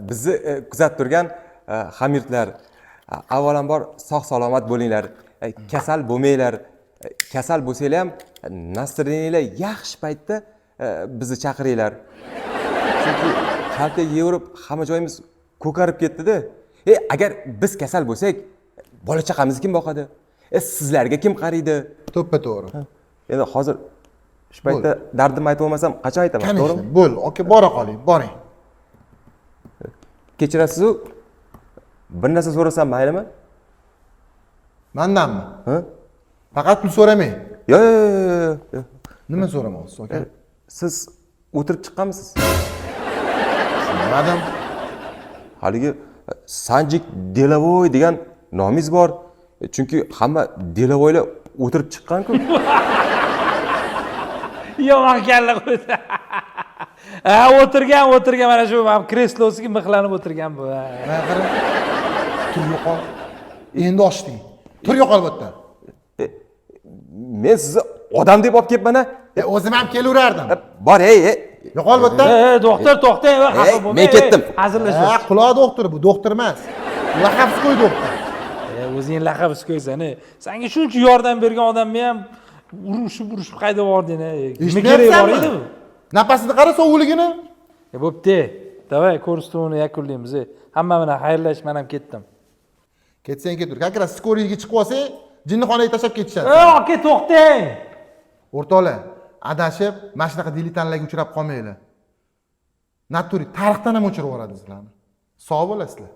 Bizni kuzatib turgan hamyurtlar, avvalambor sog' salomat bo'linglar, kasal bo'lmanglar. Kasal bo'lsanglar ham настроение lar yaxshi paytda bizni chaqiringlar, chunki kaltak yeverib hamma joyimiz ko'karib ketdida. Agar biz kasal bo'lsak, bola chaqamizni kim boqadi? Sizlarga kim qaraydi? To'ppa to'g'ri. Endi hozir shu paytda dardimni aytib olmasam, qachon aytaman, Конечно, to'g'rimi? Bo'l, aka, bora qoling, boring. Kechirasizu, bir narsa so'rasam maylimi? Mandanmi? Ha. Faqat pul so'ramang. Yo'q, yo'q, yo'q, yo'q. Nima so'ramoqchisiz, aka? Siz o'tirib chiqqanmisiz? Tushunmadim. Haligi Sanjik Деловой degan nomingiz bor. Chunki hamma деловой lar o'tirib chiqqan-ku. Yomon kalla qo'ydi. Ha, o'tirgan, o'tirgan, mana shu, mana kreslosiga mixlanib o'tirgan bu, ha. Mana qara, tur, yo'qol. Endi ochding, tur, yo'qol bu yerdan. Men sizni odam deb olib kelibman a. E, o'zim ham kelaverardim. Bor, ey, ey. Yo'qol bu yerdan. E, doktor, to'xtang, xafa Ey, bo'lmang. Men ketdim. Hazillashib. Ha, quloq doktor, bu doktor emas, лоховской doktor. E, o'zing лоховской san, e. Sanga shuncha yordam bergan odamni ham urushib urushib haydab yubording, e. Nima keragi bor edi Eshitmayapsanmi? bu? Napasini qara, sovuqligini. E, bo'pti, давай ko'rsatuvni yakunlaymiz, e. Hamma bilan xayrlash, man ham ketdim. Ketsang ketur, как раз скорый ga chiqib olsang, jinnixonaga tashlab ketishadi. E, aka, to'xtang. O'rtoqlar, adashib mana shunaqa diletantlarga uchrab qolmanglar. Натуре tarixdan ham o'chirib yuboradi sizlarni. Sog' bo'lasizlar.